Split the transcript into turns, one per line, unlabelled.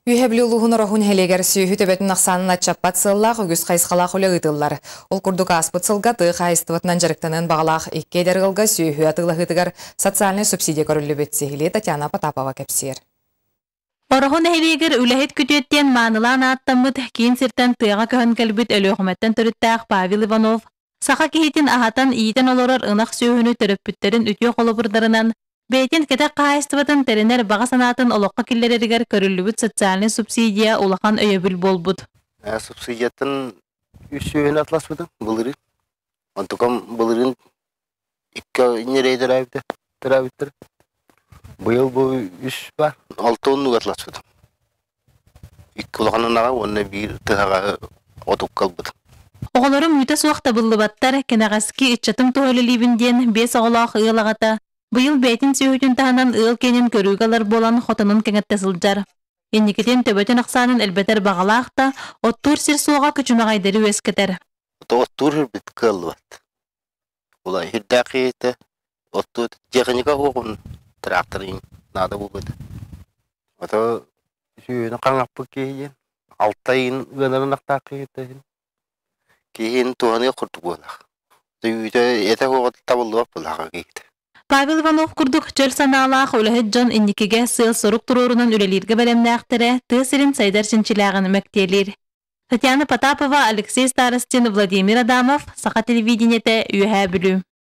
Үөһээ Бүлүү улууһун Ороһу нэһилиэгэр сүөһү төбөтүн ахсаанын аччаппат сыаллаах үгүс хайысхалаах үлэ ыытыллар. Ол курдук ааспыт сылга тыа хаһаайыстыбатынан дьарыктаныан баҕалаах икки эдэр ыалга сүөһү атыылаһыытыгар социальнай субсидия көрүллүбүт. Сиһилии Татьяна Потапова кэпсиир.
Ороһу нэһилиэгэр үлэһит күтүөт диэн маанылаан ааттаммыт киин сиртэн тыаҕа көһөн кэлбит Өлүөхүмэттэн төрүттээх Павел Иванов саха киһитин аһатан иитэн олорор ынах сүөһүнү төрөппүттэрин үтүө холобурдарынан Бэйэтин кэтэх хаһаайыстыбатын тэринэр баҕа санаатын олоххо киллэрэригэр көрүллүбүт социальнай субсидия улахан өйөбүл буолбут.
Субсидияттан үс сүөһүнү атласпытым былырыын. Онтукам былырыын икки ньирэй төрөөбүтэ төрөөбүттэр. Быйыл бу үс бар. Алта оннук атласпытым. Икки улахан ынаҕы уонна биир тыһаҕаһы отукка ылбытым.
Оҕолорум үүтэ суох табыллыбаттар, кэнэҕэски ыччатым туһа үлэлиибин диэн биэс оҕолоох ыал аҕата быйыл бэйэтин сүөһүтүн таһынан ыал киэнин көрүүгэ ылар буолан хотонун кэҥэттэ сылдьар. Инникитин төбөтүн ахсаанын элбэтэр баҕалаах да, оттуур сир суоҕа күчүмэҕэйдэри үөскэтэр.
Оттуур сирбит кыаллыбат. Улай сүрдээх киһитэ оттуу техника суоҕун тракторын наада буолбута. Ото сүөһүнү хаҥаппыт киһи диэн алта ыйын ыанарын ахтаах киһитэ киһини туһаныах курдук буоллах. Үүтэ этэ суоҕа табыллыбат буоллаҕа киһитэ.
Павел Иванов курдук чөл санаалаах үлэһит дьон инникигэ сыал-сорук туруорунан үлэлииргэ бэлэмнээхтэрэ тыа сирин сайдар чинчилээҕин мэктиэлиир. Татьяна Потапова, Алексей Старостин, Владимир Адамов, Саха телевидениетэ, Үөһээ Бүлүү.